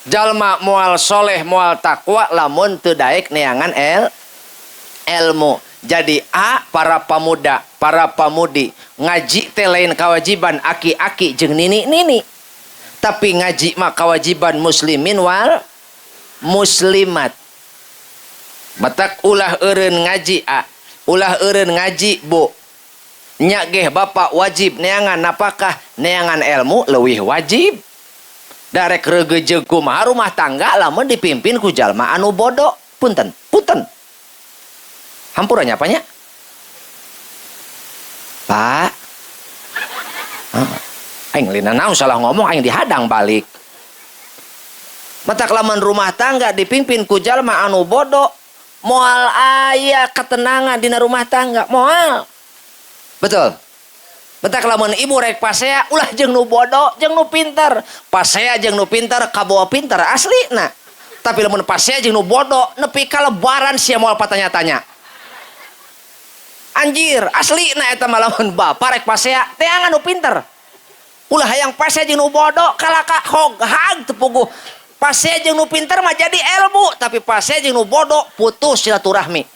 Jalma moal soleh, moal takwa lamun teu daek neangan ilmu. Jadi a, para pemuda, para pamudi, ngaji teh lain kewajiban aki-aki jeung nini-nini, tapi ngaji mah kewajiban muslimin wal muslimat. Matak ulah eureun ngaji a, ulah eureun ngaji bu. Nya geh bapak wajib neangan napakah, neangan ilmu leuwih wajib. Darek regejeug kumaha rumah tangga lamun dipimpin ku jalma anu bodoh? Punten, punten. Hampura nya, nya Pak. Ah, aing lina naon salah ngomong, aing dihadang balik. Matak lamun rumah tangga dipimpin ku jalma anu bodoh, moal aya ketenangan dina rumah tangga, moal. Betul. Matak lamun ibu rek pasea, ulah jeung nu bodoh, jeung nu pinter. Pasea jeung nu pinter kabawa pinter asli. Nah, tapi lamun pasea jeung nu bodoh, nepi ka lebaran sia moal patanya-tanya. Anjir, asli. Nah, eta mah lamun bapak rek pasea, teangan nu pinter. Ulah hayang pasea jeung nu bodoh, kalaka hog hag teu puguh. Pasea jeung nu pinter mah jadi ilmu, tapi pasea jeung nu bodoh putus silaturahmi.